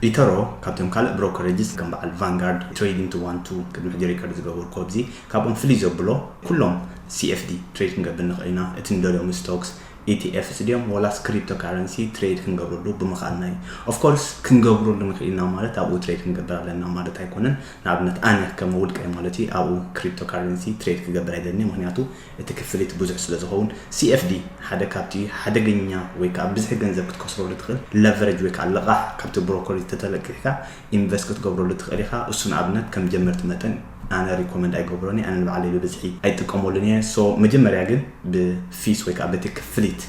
ኢተሮ ካብቶም ካልእ ብሮከሬጅስ ከም በዓል ቫንጋርድ ትሬዲንግ ቱ ዋን ቱ ቅድሚ ሕጂ ሪከርድ ዝገበርኩ ኣብዚ ካብኦም ፍልይ ዘብሎ ኩሎም CFD ትሬድ ክንገብር ንኽእል ኢና። እቲ ንደልዮም ስቶክስ ኢቲኤፍስ ድዮም ወላስ ክሪፕቶ ካረንሲ ትሬድ ክንገብረሉ ብምኽኣልና እዩ። ኦፍኮርስ ክንገብረሉ ንኽእል ኢና ማለት ኣብኡ ትሬድ ክንገብር ኣለና ማለት ኣይኮነን። ንኣብነት ኣነ ከም ውልቀይ ማለት እዩ ኣብኡ ክሪፕቶ ካረንሲ ትሬድ ክገብር ኣይደልን፣ ምክንያቱ እቲ ክፍሊት ብዙሕ ስለ ዝኸውን። CFD ሓደ ካብቲ ሓደገኛ ወይ ከዓ ብዝሒ ገንዘብ ክትከስረሉ ትኽእል ለቨረጅ ወይ ከዓ ልቓሕ ካብቲ ብሮከሬጅ ተተለቂሕካ ኢንቨስት ክትገብረሉ ትኽእል ኢኻ። እሱ ንኣብነት ከም ጀመርቲ መጠን ኣነ ሪኮመንድ ኣይገብሮን እየ። ኣነ ንባዕለይ ብብዝሒ ኣይጥቀመሉን እየ። ሶ መጀመርያ ግን ብፊስ ወይ ከዓ በቲ ክፍሊት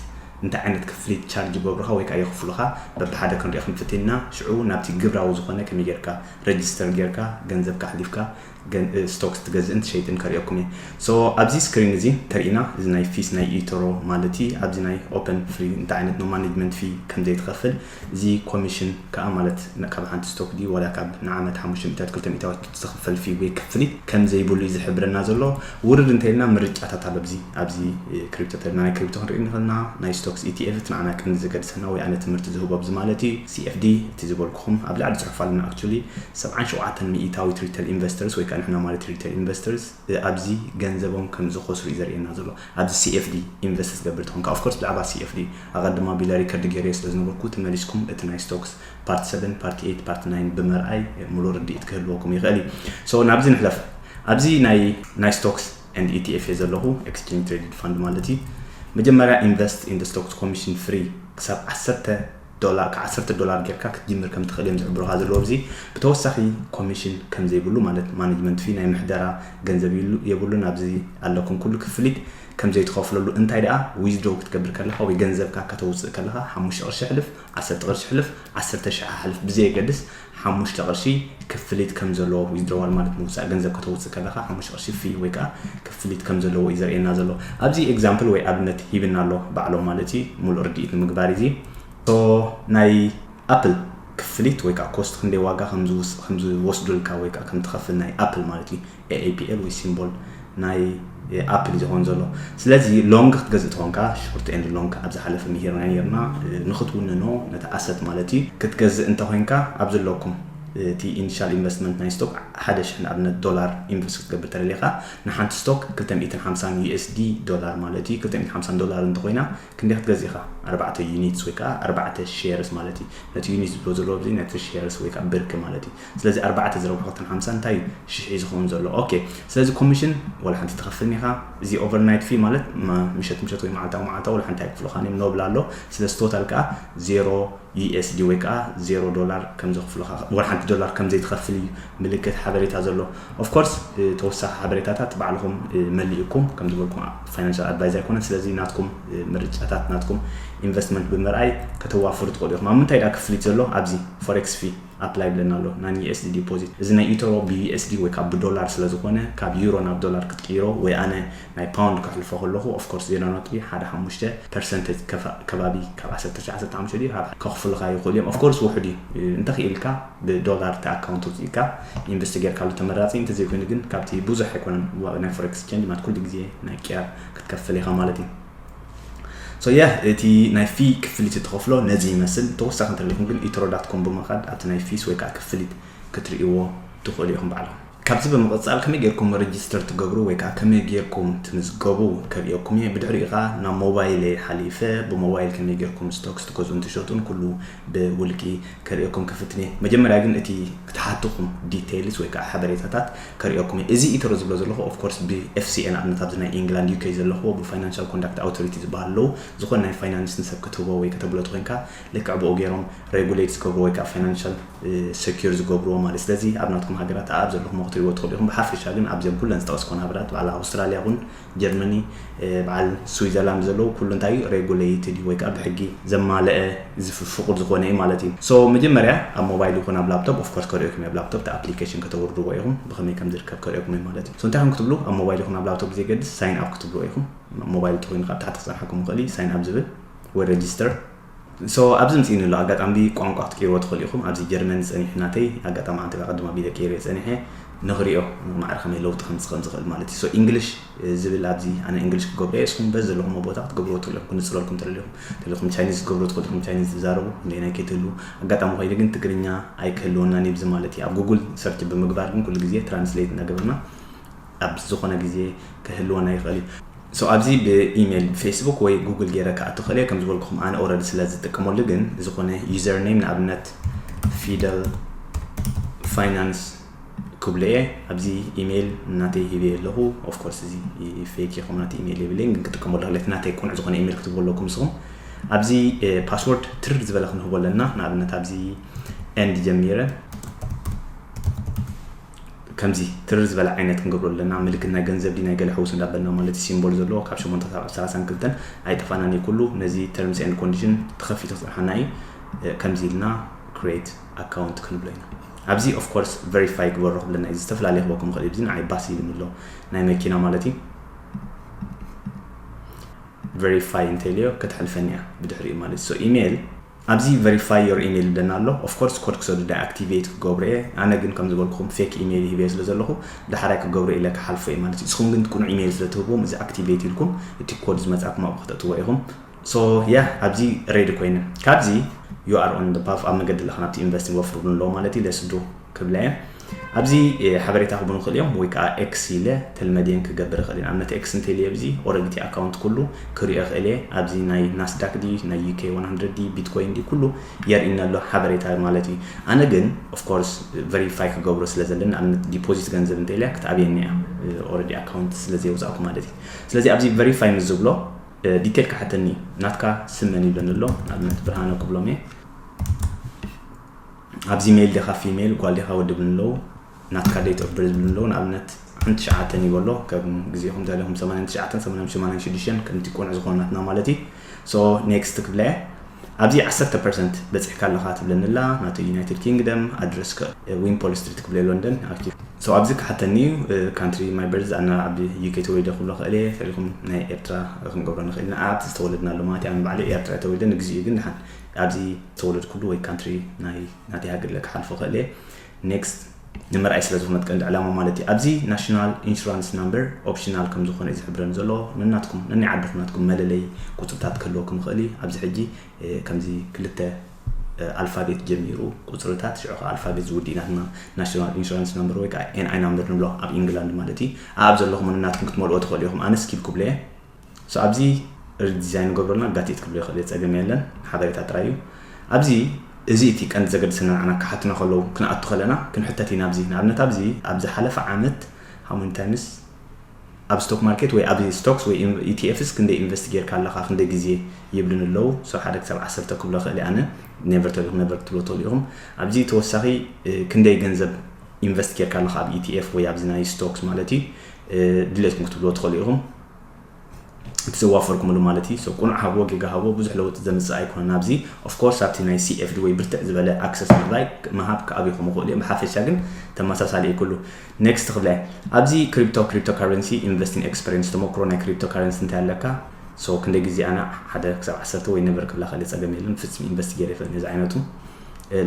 እንታይ ዓይነት ክፍሊት ቻርጅ ይገብሩኻ ወይ ከዓ የኽፍሉኻ በብሓደ ክንሪኦ ክንፍትን ኢና። ሽዑ ናብቲ ግብራዊ ዝኾነ ከመይ ጌርካ ረጅስተር ጌርካ ገንዘብካ ኣሕሊፍካ ስቶክስ ትገዝእን ትሸይጥን ከርእየኩም እየ። ሶ ኣብዚ ስክሪን እዚ ተርእና እዚ ናይ ፊስ ናይ ኢቶሮ ማለት እዩ። ኣብዚ ናይ ኦፐን ፍሪ እንታይ ዓይነት ነው ማኔጅመንት ፊ ከም ዘይትኸፍል፣ እዚ ኮሚሽን ከዓ ማለት ን- ካብ ሓንቲ ስቶክ ድዩ ዋላ ካብ ንዓመት ሓሙሽተ ሚእታዊት ክልተ ሚእታዊት ዝኽፈል ፊ ወይ ክፍሊት ከም ዘይብሉ እዩ ዝሕብረና ዘሎ። ውርድ እንተኢልና ምርጫታት ኣሎ። ኣብዚ ኣብዚ ክሪፕቶ ተልና ናይ ክሪፕቶ ክንርኢ ንኽእልና ናይ ስቶክስ ኢቲኤፍ እቲ ንዓና ቀንዲ ዘገድሰና ወይ ኣነ ትምህርቲ ዝህቦ ኣብዚ ማለት እዩ። CFD እቲ ዝበልኩኹም ኣብ ላዕሊ ፅሑፍ ኣለና። ኣክቹሊ ሰብዓን ሸውዓተን ሚእታዊት ሪቴል ኢንቨስተርስ ወይ ከዓ ንሕና ማለት ሪቴል ኢንቨስተርስ ኣብዚ ገንዘቦም ከም ዝኸስሩ እዩ ዘርእየና ዘሎ። ኣብዚ CFD ኢንቨስት ዝገብር ተኾንካ ኦፍኮርስ ብዛዕባ CFD ኣቐድማ ቢለ ሪከርድ ገይረ ስለ ዝነበርኩ ተመሊስኩም እቲ ናይ ስቶክስ ፓርት ሰቨን ፓርት ኤይት ፓርት ናይን ብምርኣይ ሙሉእ ርድኢት ክህልወኩም ይኽእል እዩ። ሶ ናብዚ ንሕለፍ። ኣብዚ ናይ ናይ ስቶክስ ኤንድ ኢቲኤፍ እየ ዘለኹ ኤክስቼንጅ ትሬድድ ፋንድ ማለት እዩ። መጀመርያ ኢንቨስት ኢን ስቶክስ ኮሚሽን ፍሪ ክሳብ ዓሰርተ ዶላር ከ ዓሰርተ ዶላር ጌርካ ክትጅምር ከም ትኽእል እዮም ዝሕብሩኻ ዘለዉ። ኣብዚ ብተወሳኺ ኮሚሽን ከም ዘይብሉ ማለት ማኔጅመንት ፊ ናይ ምሕደራ ገንዘብ ይሉ- የብሉን። ኣብዚ ኣለኩም ኩሉ ክፍሊት ከም ዘይትኸፍለሉ እንታይ ደኣ ዊዝድሮው ክትገብር ከለኻ ወይ ገንዘብካ ከተውፅእ ከለኻ ሓሙሽተ ቅርሺ ሕልፍ ዓሰርተ ቅርሺ ሕልፍ ዓሰርተ ሽሕ ሕልፍ ብዘየገድስ ሓሙሽተ ቅርሺ ክፍሊት ከም ዘለዎ ዊዝድሮዋል ማለት ምውፃእ ገንዘብ ከተውፅእ ከለኻ ሓሙሽተ ቅርሺ ፊ ወይ ከዓ ክፍሊት ከም ዘለዎ እዩ ዘርእየና ዘሎ። ኣብዚ ኤግዛምፕል ወይ ኣብነት ሂብና ኣሎ ባዕሎም ማለት እዩ። ሙሉእ ርድኢት ንምግባር እዚ ሶ ናይ ኣፕል ክፍሊት ወይ ከዓ ኮስት ክንደይ ዋጋ ከም ዝወስዱልካ ወይ ከዓ ከም ትኸፍል ናይ ኣፕል ማለት እዩ። AAPL ወይ ሲምቦል ናይ ኣፕል እዩ ዝኸውን ዘሎ። ስለዚ ሎንግ ክትገዝእ ተኾንካ ሽርት ኤንድ ሎንግ ኣብ ዝሓለፈ ምሂርና ነርና ንክትውንኖ ነቲ ኣሰት ማለት እዩ ክትገዝእ እንተኮይንካ ኣብ ዘለኩም እቲ ኢኒሻል ኢንቨስትመንት ናይ ስቶክ ሓደ ሽሕ ንኣብነት ዶላር ኢንቨስት ክትገብር ተደሊኻ ንሓንቲ ስቶክ ክልተ ሚእትን ሓምሳን USD ዶላር ማለት እዩ ክልተ ሚእትን ሓምሳን ዶላር እንተኮይና ክንደይ ክትገዝእ ኢኻ ኣርባዕተ ዩኒትስ ወይ ከዓ ኣርባዕተ ሼርስ ማለት እዩ። ነቲ ዩኒት ዝብሎ ዘለዎ ኣብዚ ነቲ ሼርስ ወይ ከዓ ብርኪ ማለት እዩ። ስለዚ ኣርባዕተ ዝረብሖ ክልተን ሓምሳን እንታይ እዩ ሽሕ እዩ ዝኸውን ዘሎ። ኦኬ ስለዚ ኮሚሽን ወላ ሓንቲ ትኸፍልን ኢኻ። እዚ ኦቨርናይት ፊ ማለት ማ- ምሸት ምሸት ወይ መዓልታዊ መዓልታዊ ወላ ሓንቲ ኣይክፍሉኻን እዮም ኖብል ኣሎ። ስለዚ ቶታል ከዓ ዜሮ USD ወይ ከዓ ዜሮ ዶላር ከም ዘኽፍሉኻ ወላ ሓንቲ ዶላር ከም ዘይትኸፍል እዩ ምልክት ሓበሬታ ዘሎ። ኦፍኮርስ ተወሳኺ ሓበሬታታት ባዕልኹም መሊእኩም ከም ዝበልኩም ፋይናንሻል ኣድቫይዝ ኣይኮነን። ስለዚ ናትኩም ምርጫታት ናትኩም ኢንቨስትመንት ብምርኣይ ከተዋፍሩ ትኽእሉ ኢኹም። ኣብ ምንታይ ደኣ ክፍሊት ዘሎ ኣብዚ ፎሬክስ ፊ ኣፕላይ ብለና ኣሎ ናን USD ዲፖዚት እዚ ናይ ኢቶሮ ብ USD ወይ ካብ ብዶላር ስለ ዝኾነ ካብ ዩሮ ናብ ዶላር ክትቅይሮ ወይ ኣነ ናይ ፓውንድ ከሕልፎ ከለኹ ኦፍኮርስ ዜሮ ነጥቢ ሓደ ሓሙሽተ ፐርሰንት ከባቢ ካብ ዓሰርተ ትሽዓተ ዓሰርተ ሓሙሽተ ድዩ ከኽፍልኻ ይኽእሉ እዮም። ኦፍኮርስ ውሑድ እዩ እንተኽኢልካ ብዶላር እቲ ኣካውንት ውፅኢካ ኢንቨስት ጌርካሉ ተመራፂ እንተዘይኮይኑ ግን ካብቲ ብዙሕ ኣይኮነን ናይ ፎሬክስ ኤክስቼንጅ ማለት ኩሉ ግዜ ናይ ቅያር ክትከፍል ኢኻ ማለት እዩ። ሶ ያ እቲ ናይ ፊ ክፍሊት ትኸፍሎ ነዚ ይመስል። ተወሳኺ እንተደሊኹም ግን ኢትሮ ዳት ኮም ብምኻድ ኣብቲ ናይ ፊስ ወይ ከዓ ክፍሊት ክትርእይዎ ትኽእሉ ኢኹም ባዕልኹም። ካብዚ ብምቕፃል ከመይ ጌርኩም ሬጅስተር ትገብሩ ወይ ከዓ ከመይ ጌርኩም ትምዝገቡ ከርእየኩም እየ። ብድሕሪኡ ከዓ ናብ ሞባይል እየ ሓሊፈ። ብሞባይል ከመይ ጌርኩም ስቶክስ ትገዝኡን ትሸጡን ኩሉ ብውልቂ ከርእየኩም ክፍትን እየ። መጀመርያ ግን እቲ ክትሓትኹም ዲቴይልስ ወይ ከዓ ሓበሬታታት ከርእየኩም እየ። እዚ ኢተሮ ዝብሎ ዘለኹ ኦፍኮርስ ብኤፍሲኤ ንኣብነት ኣብዚ ናይ ኢንግላንድ ዩኬ ዘለኹዎ ብፋይናንሻል ኮንዳክት ኣውቶሪቲ ዝበሃል ኣለዉ። ዝኾነ ናይ ፋይናንስ ንሰብ ክትህቦ ወይ ከተብሎ ተኮይንካ ልክዕ ብኡ ገይሮም ሬጉሌት ዝገብርዎ ወይ ከዓ ፋይናንሻል ሰኪር ዝገብርዎ ማለት። ስለዚ ኣብ ናትኩም ሃገራት ኣብ ዘለኹም ክትሪእዎ ትኽእሉ ኢኹም። ብሓፈሻ ግን ኣብዚኦም ኩለን ዝጠቐስኩን ሃገራት በዓል ኣውስትራልያ እውን ጀርመኒ በዓል ስዊዘርላንድ ዘለዉ ኩሉ እንታይ እዩ ሬጉሌትድ እዩ ወይ ከዓ ብሕጊ ዘማለአ ፍቁድ ዝኾነ እዩ ማለት እዩ። ሶ መጀመርያ ኣብ ሞባይል ይኹን ኣብ ላፕቶፕ ኦፍኮርስ ከርእየኩም ኣብ ላፕቶፕ እቲ ኣፕሊኬሽን ከተውርድዎ ኢኹም ብኸመይ ከም ዝርከብ ከርእየኩም እዩ ማለት እዩ። ሶ እንታይ ከም ክትብሉ ኣብ ሞባይል ይኹን ኣብ ላፕቶፕ ብዘየገድስ ሳይን ኣፕ ክትብልዎ ኢኹም። ሞባይል ተኮይኑ ካብ ታሕቲ ክፀንሓኩም ይኽእል እዩ ሳይን ኣፕ ዝብል ወይ ሬጅስተር So ኣብዚ ምጽኢኒ ኣሎ። ኣጋጣሚ ቋንቋ ክትቀይርዎ ትኽእሉ ኢኹም። ኣብዚ ጀርመን ዝጸኒሑ ናተይ ኣጋጣሚ ኣንተ ቀድማ ቢለ ቀይረ ጸኒሐ ንኽሪኦ ማዕረ ከመይ ለውጢ ከምጽእ ከም ዝኽእል ማለት እዩ። So English ዝብል ኣብዚ ኣነ English ክገብሮ እየ። እስኹም በዚ ዘለኹም ቦታ ክትገብርዎ ትኽእሉ ኢኹም። ክንጽለልኩም ተደሊኹም ተደሊኹም ቻይኒዝ ክትገብርዎ ትኽእሉ ኢኹም። ቻይኒዝ ትዛረቡ እንደናይ ከይትህሉ ኣጋጣሚ ኮይኑ ግን ትግርኛ ኣይክህልወናን እዩ ብዚ ማለት እዩ። ኣብ ጉግል ሰርች ብምግባር ግን ኩሉ ግዜ ትራንስሌት እናገበርና ኣብ ዝኾነ ግዜ ክህልወና ይኽእል እዩ። So ኣብዚ ብኢሜይል ብፌስቡክ ወይ ጉግል ገይረ ክኣቱ ክእል እየ። ከም ዝበልኩኹም ኣነ ኦረዲ ስለ ዝጥቀመሉ ግን ዝኾነ ዩዘር ኔም ንኣብነት ፊደል ፋይናንስ ክብሎ እየ። ኣብዚ ኢሜይል ናተይ ሂበ ኣለኹ። Of course እዚ ፌክ ይኹም ናተይ ኢሜይል የብለይን ግን ክጥቀመሉ ክእል እየ። ናተይ ቁኑዕ ዝኾነ ኢሜይል ክትብሉ ኣለኩም ንስኹም። ኣብዚ ፓስወርድ ትርር ዝበለ ክንህቦ ኣለና። ንኣብነት ኣብዚ ኤንድ ጀሚረ ከምዚ ትርር ዝበለ ዓይነት ክንገብሮ ኣለና። ምልክት ናይ ገንዘብ ዲ ናይ ገለ ሕውስ እንዳበልና ማለት እዩ። ሲምቦል ዘለዎ ካብ ሸሞንተ ክሳብ ሰላሳን ክልተን ኣይጠፋናን እዩ ኩሉ። ነዚ terms and condition ተኸፊቱ ክፅንሓና እዩ። እ፣ ከምዚ ኢልና create account ክንብሎ ኢና። ኣብዚ of course verify ግበሮ ክብለና እዩ። ዝተፈላለየ ክበኩም ይኽእል እዩ። እዚ ንዓይ ባስ ይብልኒ ኣሎ ናይ መኪና ማለት እዩ። ቨሪፋይ እንተልዮ ከተሕልፈኒ እያ ብድሕሪኡ ማለት እዩ። So ኢሜይል ኣብዚ verify your email ይብለና ኣሎ። Of course ኮድ ክሰዱ ዳ ኣክቲቬት ክገብሮ እየ። ኣነ ግን ከም ዝበልኩኹም ፌክ ኢሜይል ሂበዮ ስለ ዘለኹ ዳሕራይ ክገብሮ ኢለ ክሓልፎ እየ ማለት እዩ። ንስኹም ግን ቁኑዕ ኢሜይል ስለ ትህብዎም እዚ ኣክቲቬት ኢልኩም እቲ ኮድ ዝመጻኩም ኣብኡ ከተእትዎ ኢኹም። So yeah ኣብዚ ሬዲ ኮይነ ካብዚ you are on the path ኣብ መገዲ ኣለኻ ናብቲ ኢንቨስቲንግ ወፍር እውን ኣለዎ ማለት እዩ። ለስዱ ክብላ እየ። ኣብዚ እ፣ ሓበሬታ ክቡን ክእል እዮም ወይ ከዓ ኤክስ ኢለ ተልመድየን ክገብር ይኽእል እዩ። ንኣብነት ኤክስ እንተልየ ኣብዚ ኦረዲ እቲ ኣካውንት ኩሉ ክሪኦ ይኽእል እየ። ኣብዚ ናይ ናስዳክ ዲ ናይ ዩኬ ዋን ሃንድረድ ዲ ቢትኮይን ዲ ኩሉ የርእየኒ ኣሎ ሓበሬታ ማለት እዩ። ኣነ ግን of course ቨሪፋይ ክገብሮ ስለ ዘለኒ ንኣብነት ዲፖዚት ገንዘብ እንተልያ ክትኣብየኒ እያ ኦረዲ ኣካውንት ስለ ዘየውፃእኩ ማለት እዩ። ስለዚ ኣብዚ ቨሪፋይ ምስ ዝብሎ እ፣ ዲቴል ክሓተኒ እዩ። ናትካ ስም መን ይብለኒ ኣሎ። ንኣብነት ብርሃነ ክብሎም እየ። ኣብዚ ሜል ዲኻ ፊሜል ጓል ዲኻ ወዲ ብልኒ ኣለዉ። ናትካ date of birth ብልኒ ኣለዉ። ንኣብነት ሓንቲ ትሽዓተ ይበሎ ከም ግዜኹም ተለኹም ሰማንያን ትሽዓተን ሰማንያን ሸዱሽተን ከምቲ ቁኑዕ ዝኾነ ናትና ማለት እዩ። So next ክብለ እየ። ኣብዚ ዓሰርተ ፐርሰንት በፂሕካ ኣለኻ ትብለኒ ኣላ። ናቱ ዩናይትድ ኪንግደም ኣድረስ ዊምፖል ስትሪት ክብለ ሎንደን ኣክቲቭ። So ኣብዚ ክሓተኒ እዩ ካንትሪ ማይ በርዝ ኣነ ኣብ ዩኬ ተወሊደ ክብሎ ክእል እየ። ተሪኹም ናይ ኤርትራ ክንገብሮ ንኽእል ኢና። ኣብቲ ዝተወለድናሉ ማለት እዩ። ኣነ ባዕለይ ኤርትራ ተወሊደ ንግዚኡ ግን ድሓን ኣብዚ ዝተወለድኩሉ ወይ ካንትሪ ናይ ናተይ ሃገር ኢለ ክሓልፎ ክእል እየ። ኔክስት ንምርኣይ ስለ ዝኾነት ቀንዲ ዕላማ ማለት እዩ። ኣብዚ ናሽናል ኢንሹራንስ ናምበር ኦፕሽናል ከም ዝኾነ እዩ ዝሕብረኒ ዘሎ። ነናትኩም ነናይ ዓድኹም ናትኩም መለለይ ቁፅርታት ክህልወኩም ይኽእል እዩ። ኣብዚ ሕጂ እ፣ ከምዚ ክልተ እ፣ ኣልፋቤት ጀሚሩ ቁፅርታት ሽዑ ከዓ ኣልፋቤት ዝውድእ ናትና ናሽናል ኢንሹራንስ ናምበር ወይ ከዓ ኤንኣይ ናምበር ንብሎ ኣብ ኢንግላንድ ማለት እዩ። ኣብ ዘለኹም ነናትኩም ክትመልኦ ትኽእሉ ኢኹም። ኣነ ስኪፕ ክብሎ እየ። So ኣብዚ ሪዲዛይን ገብረልና ጋቲት ክብሎ ይኽእል እየ፣ ፀገም የለን፣ ሓበሬታ ጥራይ እዩ። ኣብዚ እዚ እቲ ቀንዲ ዘገድሰና ንዓና ክሓትና ከለዉ ክንኣቱ ከለና ክንሕተት ኢና። ኣብዚ ንኣብነት ኣብዚ ኣብ ዝሓለፈ ዓመት how many times ኣብ ስቶክ ማርኬት ወይ ኣብ ስቶክስ ወይ ኢቲኤፍስ ክንደይ ኢንቨስት ጌርካ ኣለኻ ክንደይ ግዜ ይብልን ኣለዉ። So ሓደ ክሳብ ዓሰርተ ክብሎ ክእል እየ ኣነ። ኔቨር ተልኹም ኔቨር ክትብሎ ትኽእሉ ኢኹም። ኣብዚ ተወሳኺ እ፣ ክንደይ ገንዘብ ኢንቨስት ጌርካ ኣለኻ ኣብ ኢቲኤፍ ወይ ኣብዚ ናይ ስቶክስ ማለት እዩ እ፣ ድሌትኩም ክትብሎ ትኽእሉ ኢኹም። እቲ ዘዋፈርኩምሉ ማለት እዩ። So ቁኑዕ ሃብዎ ጌጋ ሃብዎ ብዙሕ ለውጢ ዘምፅእ ኣይኮነን። ኣብዚ ኦፍኮርስ ኣብቲ ናይ ሲኤፍዲ ወይ ብርትዕ ዝበለ ኣክሰስ ምሃብ ምሃብ ክኣብይኹም ይኽእሉ እዮም። ብሓፈሻ ግን ተመሳሳሊ እዩ ኩሉ። ኔክስት ክብለ ኣብዚ ክሪፕቶ ክሪፕቶ ካረንሲ ኢንቨስቲንግ ኤክስፐሪንስ ተመክሮ ናይ ክሪፕቶ ካረንሲ እንታይ ኣለካ? So ክንደይ ግዜ ኣነ ሓደ ክሳብ ዓሰርተ ወይ ኔቨር ክብላ ከለ ፀገም የለን። ፍፅም ኢንቨስት ገይረ ይፈልጥ ነዚ ዓይነቱ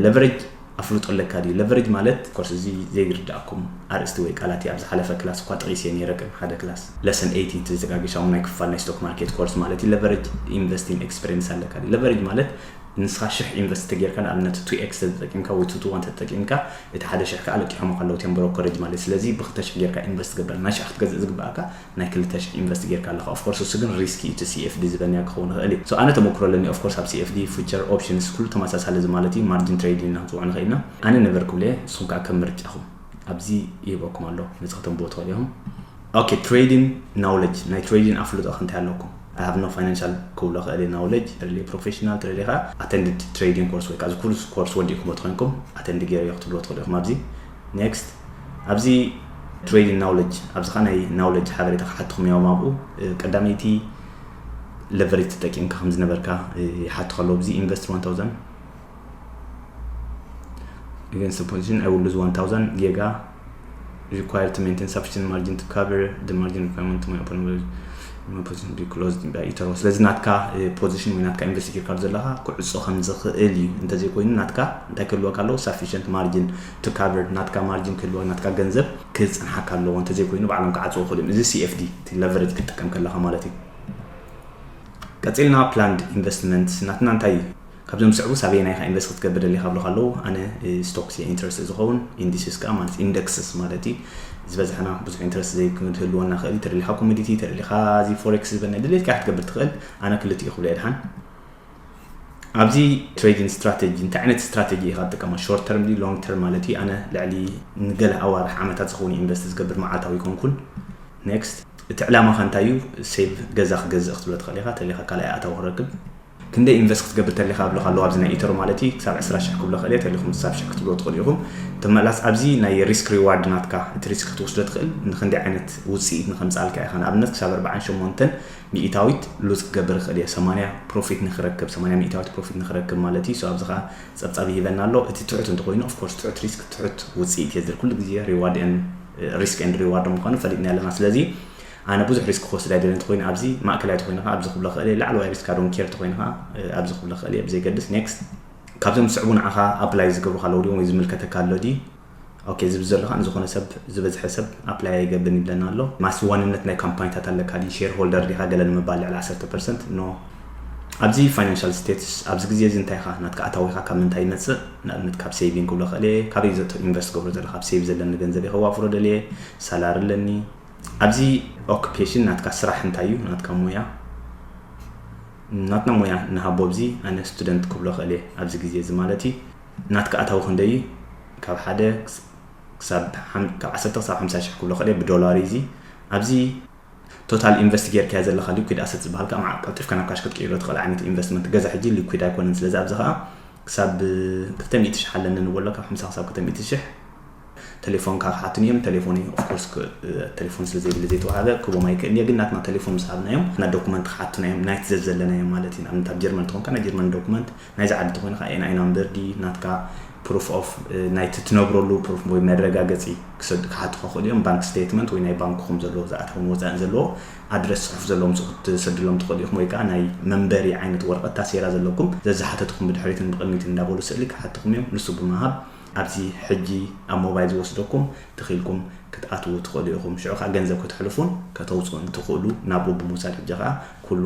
ለቨሬጅ ኣፍልጦ ኣለካ ድዩ? ለቨሬጅ ማለት ኮርስ እዚ ዘይርዳእኩም ኣርእስቲ ወይ ቃላት እዩ። ኣብ ዝሓለፈ ክላስ እኳ ጠቒሰ ነይረ ቅድሚ ሓደ ክላስ ለሰን ኤይቲን ተዘጋጊሻም ናይ ክፋል ናይ ስቶክ ማርኬት ኮርስ ማለት እዩ። ለቨሬጅ ኢንቨስቲንግ ኤክስፐሪንስ ኣለካ ድዩ? ለቨሬጅ ማለት ንስኻ ሽሕ ኢንቨስት ተጌርካ ንኣብነት ቱ ኤክስ ተጠቂምካ ወይ ቱ ቱ ዋን ተጠቂምካ እቲ ሓደ ሽሕ ከዓ ለቂሖም ኣለዉ እቲኦም ብሮከረጅ ማለት እዩ። ስለዚ ብክልተ ሽሕ ጌርካ ኢንቨስት ገበር ናይ ሽሕ ክትገዝእ ዝግባኣካ ናይ ክልተ ሽሕ ኢንቨስት ጌርካ ኣለኻ። ኦፍኮርስ እሱ ግን ሪስኪ እዩ፣ እቲ ሲኤፍዲ ዝበልናዮ ክኸውን ይኽእል እዩ። So ኣነ ተመክሮ ኣለኒ። ኦፍኮርስ ኣብ ሲኤፍዲ ፉቸር ኦፕሽንስ ኩሉ ተመሳሳሊ እዚ ማለት እዩ። ማርጂን ትሬዲንግ ኢና ንፅውዖ ንኽእል ኢና። ኣነ ነበርኩ ብለ ንስኹም ከዓ ከም ምርጫኹም ኣብዚ ይህበኩም ኣሎ፣ ነዚ ከተንብቦ ትኽእሉ ኢኹም። ኦኬ ትሬዲንግ ናውለጅ ናይ ትሬዲንግ ኣፍልጦ ከ እንታይ ኣለኩም? I have no financial ክብሎ ክእል እየ። ናውለጅ ትረሊ ፕሮፌሽናል ትረሊ ከዓ ኣተንድድ ትሬዲንግ ኮርስ ወይ ከዓ እዚ ኩሉ ኮርስ ወዲእኩሞ ተኮይንኩም ኣተንድ ገይረ ክትብሎ ትኽእሉ ኢኹም ኣብዚ ኔክስት ኣብዚ ትሬዲንግ ናውለጅ ኣብዚ ካ ናይ ናውለጅ ሓበሬታ ክሓትኹም እዮም ኣብኡ። ቀዳመይቲ ለቨሬጅ ተጠቂምካ ከም ዝነበርካ ይሓቱ ከለዉ ኣብዚ ኢንቨስት one thousand against the position I will lose one thousand ጌጋ required to maintain sufficient margin to cover the margin requirement to my opponent Position be closed by ኢተሮ። ስለዚ ናትካ position ወይ ናትካ ኢንቨስት ጌርካ ዘለካ ክዕጾ ከም ዝኽእል እዩ። እንተዘይኮይኑ ናትካ እንታይ ክህልወካ ኣለዎ? Sufficient margin to cover፣ ናትካ ማርጂን ክህልወ፣ ናትካ ገንዘብ ክጽንሓካ ኣለዎ። እንተዘይኮይኑ ባዕሎም ክዓጽዎ ክእሉ እዮም። እዚ C F D፣ እቲ ለቨሬጅ ክትጥቀም ከለካ ማለት እዩ። ቀጺልና planned investment ናትና እንታይ እዩ? ካብዞም ዝስዕቡ ሳበየናይ ኢኻ ኢንቨስት ክትገብር ደሊኻ ብለካ ኣለዉ። ኣነ ስቶክስ እየ ኢንትረስት ዝኸውን፣ ኢንዲስስ ከዓ ማለት ኢንደክስስ ማለት እዩ። ዝበዝሐና ብዙሕ ኢንትረስት ዘይክህልወና ክእል እዩ። ተደሊኻ ኮሞዲቲ፣ ተደሊኻ እዚ ፎሬክስ ዝበና ድሌትካ ክትገብር ትኽእል። ኣነ ክልቲኡ ክብሎ እየ ድሓን። ኣብዚ ትሬዲንግ ስትራቴጂ እንታይ ዓይነት ስትራቴጂ ኢኻ ትጥቀማ? ሾርት ተርም ድዩ ሎንግ ተርም ማለት እዩ? ኣነ ልዕሊ ንገለ ኣዋርሕ ዓመታት ዝኸውን ኢንቨስት ዝገብር መዓልታዊ ይኮንኩን። ኔክስት፣ እቲ ዕላማኻ እንታይ እዩ? ሴቭ ገዛ ክገዝእ ክትብሎ ትኽእል ኢኻ። ተሊኻ ካልኣይ ኣታዊ ክረክብ ክንደይ ኢንቨስት ክትገብር ተሊኻ ኣብለካ ኣለዎ ኣብዚ ናይ ኢተሮ ማለት እዩ። ክሳብ ዕስራ ሽሕ ክብሎ ክእል እየ፣ ተሊኹም ክሳብ ሽሕ ክትብሎ ትኽእሉ ኢኹም። ተመላስ ኣብዚ ናይ ሪስክ ሪዋርድ ናትካ፣ እቲ ሪስክ ክትወስዶ ትኽእል ንክንደይ ዓይነት ውፅኢት ንከምፅኣልካ ኢኻ። ንኣብነት ክሳብ ኣርባዓን ሸሞንተን ሚእታዊት ሉዝ ክገብር ይኽእል እየ፣ ሰማንያ ፕሮፊት ንክረክብ፣ ሰማንያ ሚእታዊት ፕሮፊት ንክረክብ ማለት እዩ። So ኣብዚ ኸዓ ጸብጻብ ይህበና ኣሎ። እቲ ትሑት እንተኾይኑ፣ of course ትሑት ሪስክ ትሑት ውፅኢት እየ ዝብል። ኩሉ ግዜ ሪዋርድ ን ሪስክ ን ሪዋርድ ምዃኑ ፈሊጥና ኣለና። ስለዚ ኣነ ብዙሕ ሪስክ ክወስድ ኣይደልን እንተኾይኑ፣ ኣብዚ ማእከላይ ተኾይኑ ኸዓ ኣብዚ ክብሎ ክእል እየ፣ ላዕለዋይ ሪስክ ኣዶን ኬር ተኾይኑ ኸዓ ኣብዚ ክብሎ ክእል እየ፣ ብዘይገድስ። ኔክስት፣ ካብዞም ዝስዕቡ ንዓኻ ኣፕላይ ዝገብሩኻ ኣለዉ ድዮም ወይ ዝምልከተካ ኣሎ ድዩ? ኦኬ፣ ዝብል ዘሎ ኸዓ ንዝኾነ ሰብ፣ ዝበዝሐ ሰብ ኣፕላይ ኣይገብርን ይብለና ኣሎ። ማስ ዋንነት ናይ ካምፓኒታት ኣለካ ድዩ? ሼር ሆልደር ዲኻ ገለ ንምባል ልዕሊ ዓሰርተ ፐርሰንት? ኖ። ኣብዚ ፋይናንሻል ስቴትስ ኣብዚ ግዜ እዚ እንታይ ኢኻ? ናትካ ኣታዊኻ ካብ ምንታይ ይመጽእ? ንኣብነት ካብ ሴቪንግ ክብሎ ክእል እየ። ካበይ ዘእቶ ኢንቨስት ገብሮ ዘለኻ? ኣብ ሴቭ ዘለኒ ገንዘብ እየ ከዋፍሮ ደልየ፣ ሳላሪ ኣለኒ። ኣብዚ ኦኩፔሽን ናትካ ስራሕ እንታይ እዩ? ናትካ ሞያ፣ ናትና ሞያ ንሃቦ። ኣብዚ ኣነ ስቱደንት ክብሎ ክእል እየ ኣብዚ ግዜ እዚ ማለት እዩ። ናትካ ኣታዊ ክንደይ እዩ? ካብ ሓደ ክስ-፣ ክሳብ ሓም-፣ ካብ ዓሰርተ ክሳብ ሓምሳ ሽሕ ክብሎ ክእል እየ ብዶላር እዩ እዚ። ኣብዚ ቶታል ኢንቨስት ጌርካዮ ዘለኻ ሊኩዊድ ኣሰት ዝበሃል ከዓ መዓ-፣ ቀልጢፍካ ናብ ካሽ ክትቅይሮ ትኽእል ዓይነት ኢንቨስትመንት። ገዛ ሕጂ ሊኩዊድ ኣይኮነን። ስለዚ ኣብዚ ከዓ ክሳብ ክልተ ሚእቲ ሽሕ ኣለኒ ንበሎ፣ ካብ ሓምሳ ክሳብ ክልተ ሚእቲ ሽሕ። ቴሌፎንካ ክሓቱኒ እዮም። ቴሌፎን ኦፍኮርስ ቴሌፎን ስለ ዘይብለ ዘይተዋሃበ ክቦም ኣይክእል እየ። ግን ናትና ቴሌፎን ምስ ሃብናዮም ናትና ዶኩመንት ክሓቱና እዮም፣ ናይቲ ዘዘለናዮም ማለት እዩ። ንኣብነት ኣብ ጀርመን እንተኾንካ ናይ ጀርመን ዶኩመንት፣ ናይዚ ዓዲ እንተኾይኑ ከዓ ኤን ኣይ ናምበር ዲ ናትካ ፕሩፍ ኦፍ ናይቲ ትነብረሉ ፕሩፍ ወይ መረጋገፂ ክሰድ-፣ ክሓቱኻ ክእሉ እዮም። ባንክ ስቴትመንት ወይ ናይ ባንክኹም ዘለዎ ዝኣተውን ወፃእን ዘለዎ ኣድረስ፣ ፅሑፍ ዘለዎም ንሱ ክትሰድሎም ትኽእሉ ኢኹም። ወይ ከዓ ናይ መንበሪ ዓይነት ወረቐት፣ ታሴራ ዘለኩም፣ ዘዝሓተትኹም ብድሕሪትን ብቕድሚትን እንዳበሉ ስእሊ ክሓትኹም እዮም። ንሱ ብምሃብ ኣብዚ ሕጂ ኣብ ሞባይል ዝወስደኩም ትኺልኩም ክትኣትዉ ትኽእሉ ኢኹም። ሽዑ ከዓ ገንዘብ ከተሕልፉን ከተውፅኡን ትኽእሉ። ናብኡ ብምውሳድ ሕጂ ከዓ ኩሉ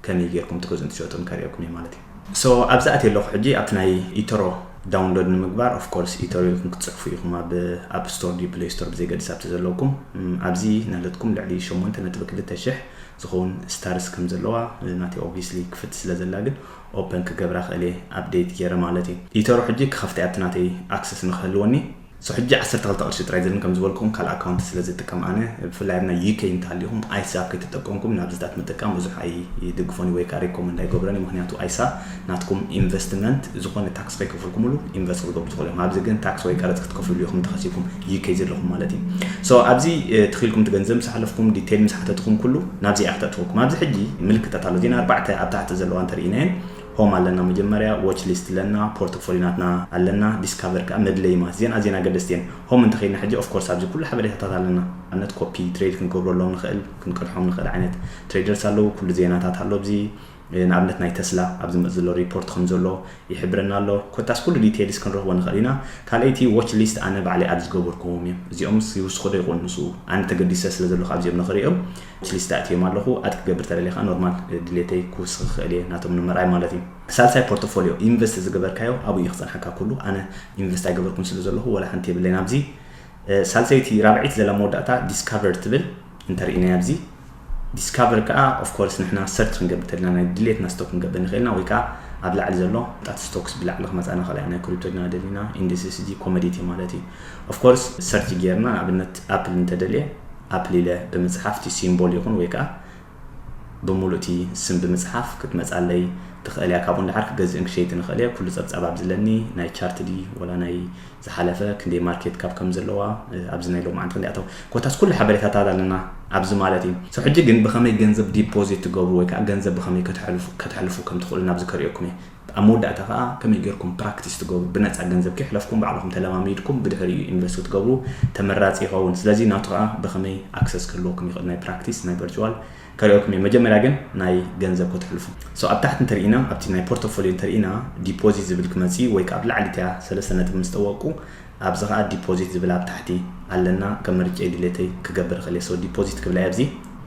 ከመይ ጌርኩም ትገዝኡን ትሸጡን ከርእየኩም እየ ማለት እዩ። ሶ ኣብዚ ኣትየ ኣለኹ ሕጂ ኣብቲ ናይ ኢተሮ ዳውንሎድ ንምግባር። ኦፍኮርስ ኢተሮ ኢልኩም ክትፅሕፉ ኢኹም ኣብ ኣፕ ስቶር ድዩ ፕሌይ ስቶር ብዘይገድስ ኣብቲ ዘለኩም። እም፣ ኣብዚ ናለትኩም ልዕሊ ሸሞንተ ነጥቢ ክልተ ሽሕ ዝኸውን ስታርስ ከም ዘለዋ፣ እ፣ ናተይ ኦብቪስሊ ክፍት ስለ ዘላ ግን ኦፐን ክገብራ ክእል እየ፣ ኣፕዴት ገይረ ማለት እዩ። ኢተሮ ሕጂ ክኸፍተ ኣብቲ ናተይ ኣክሰስ ንክህልወኒ። ሶ ሕጂ ዓሰርተ ክልተ ቅርሺ ጥራይ ዘለኒ፣ ከም ዝበልኩም ካልእ ኣካውንት ስለ ዝጥቀም ኣነ፣ ብፍላይ ኣብ ናይ ዩ ኬ እንተሃሊኹም ኣይሳ ከይተጠቀምኩም ናብዚታት ምጥቃም ብዙሕ ኣይድግፎን ወይ ከዓ ሪኮመንድ ኣይገብረን እዩ። ምክንያቱ ኣይሳ ናትኩም ኢንቨስትመንት ዝኾነ ታክስ ከይከፈልኩምሉ ኢንቨስት ክትገብሩ ትኽእሉ እዮም። ኣብዚ ግን ታክስ ወይ ቀረፅ ክትከፍሉ ኢኹም ተኸሲኩም ዩ ኬ ዘለኹም ማለት እዩ። ሶ ኣብዚ፣ እ፣ ትኺልኩም እቲ ገንዘብ ምስ ሓለፍኩም ዲቴል ምስ ሓተትኩም ኩሉ ናብዚ እያ ክተእትወኩም። ኣብዚ ሕጂ ምልክታት ኣሎ። እዚን ኣርባዕተ ኣብ ታሕቲ ዘለዋ እንተርኢናየን ሆም ኣለና፣ መጀመርያ ዎች ሊስት ኣለና፣ ፖርትፎሊዮ ናትና ኣለና፣ ዲስካቨር ከዓ መድለይ ማለት እዚን ኣዝየን ኣገደስቲ እየን። ሆም እንተኸይድና ሕጂ ኦፍኮርስ ኣብዚ ኩሉ ሓበሬታታት ኣለና። ኣብነት ኮፒ ትሬድ ክንገብረሎም ንኽእል፣ ክንቀድሖም ንኽእል ዓይነት ትሬደርስ ኣለዉ። ኩሉ ዜናታት ኣሎ ኣብዚ። እ፣ ንኣብነት ናይ ተስላ ኣብ ዝመጽእ ዘሎ ሪፖርት ከም ዘሎ ይሕብረና ኣሎ። ኮታስ ኩሉ ዲቴልስ ክንረኽቦ ንኽእል ኢና። ካልኣይቲ ዎች ሊስት ኣነ ባዕለይ ኣብ ዝገበርኩዎም እዮም። እዚኦምስ ይውስኹ ዶ ይኾኑ ንሱ? ኣነ ተገዲሰ ስለ ዘለኹ ኣብዚኦም ንኽርእዮም ዎች ሊስት ኣእትዮም ኣለኹ። ኣድ ክገብር ተደሊኻ ኖርማል፣ እ፣ ድሌተይ ክውስኽ ክኽእል እየ ናቶም ንምርኣይ ማለት እዩ። ሳልሳይ ፖርትፎሊዮ ኢንቨስት ዝገበርካዮ ኣብኡ እዩ ክጸንሓካ ኩሉ። ኣነ ኢንቨስት ኣይገበርኩን ስለ ዘለኹ ወላ ሓንቲ የብለይን ኣብዚ። እ፣ ሳልሰይቲ ራብዒት ዘላ መወዳእታ ዲስካቨር ትብል እንተርኢናያ ኣብዚ። ዲስካቨር ከዓ ኦፍኮርስ ንሕና ሰርች ክንገብር ተልና ናይ ድሌትና ስቶክ ክንገብር ንኽእልና ወይ ከዓ ኣብ ላዕሊ ዘሎ ጣት ስቶክስ ብላዕሊ ክመፃና ካልኣይ ናይ ክሪፕቶ ድና ደሊና ኢንዲስስ ጂ ኮሞዲቲ ማለት እዩ። ኦፍኮርስ ሰርች ጌርና ንኣብነት ኣፕል እንተደልየ ኣፕል ኢለ ብምፅሓፍ እቲ ሲምቦል ይኹን ወይ ከዓ ብምሉእ እቲ ስም ብምፅሓፍ ክትመፃለይ ትኽእል እያ። ካብኡ ንድሓር ክገዝእን ክሸይጥን ንኽእል እየ። ኩሉ ፀብፃብ ኣብ ዝለኒ ናይ ቻርት ድዩ ወላ ናይ ዝሓለፈ ክንደይ ማርኬት ካፕ ከም ዘለዋ፣ እ፣ ኣብዚ ናይ ሎማዓንቲ ክንደይ ኣተው ኮታስ ኩሉ ሓበሬታታት ኣለና ኣብዚ ማለት እዩ። ሶ ሕጂ ግን ብኸመይ ገንዘብ ዲፖዚት ትገብሩ ወይ ከዓ ገንዘብ ብኸመይ ከተሕልፉ፣ ከተሕልፉ ከም ትኽእሉ ናብዚ ከርእየኩም እየ። ኣብ መወዳእታ ከዓ ከመይ ጌርኩም ፕራክቲስ ትገብሩ፣ ብነፃ ገንዘብ ከይሕለፍኩም ባዕልኹም ተለማሚድኩም ብድሕሪኡ ኢንቨስት ክትገብሩ ተመራፂ ይኸውን። ስለዚ ናቱ ከዓ ብኸመይ ኣክሰስ ክህልወኩም ይኽእል፣ ናይ ፕራክቲስ ናይ ቨርቹዋል ከርእየኩም እየ። መጀመርያ ግን ናይ ገንዘብ ከተሕልፉ። So ኣብ ታሕቲ እንተርኢና፣ ኣብቲ ናይ ፖርቶፎሊዮ እንተርኢና፣ ዲፖዚት ዝብል ክመፂ ወይ ከዓ ኣብ ላዕሊ እቲያ ሰለስተ ነጥቢ ምስ ጠወቁ፣ ኣብዚ ከዓ ዲፖዚት ዝብል ኣብ ታሕቲ ኣለና። ከም ምርጫ ድሌተይ ክገብር ይኽእል እየ። So ዲፖዚት ክብላ ኣብዚ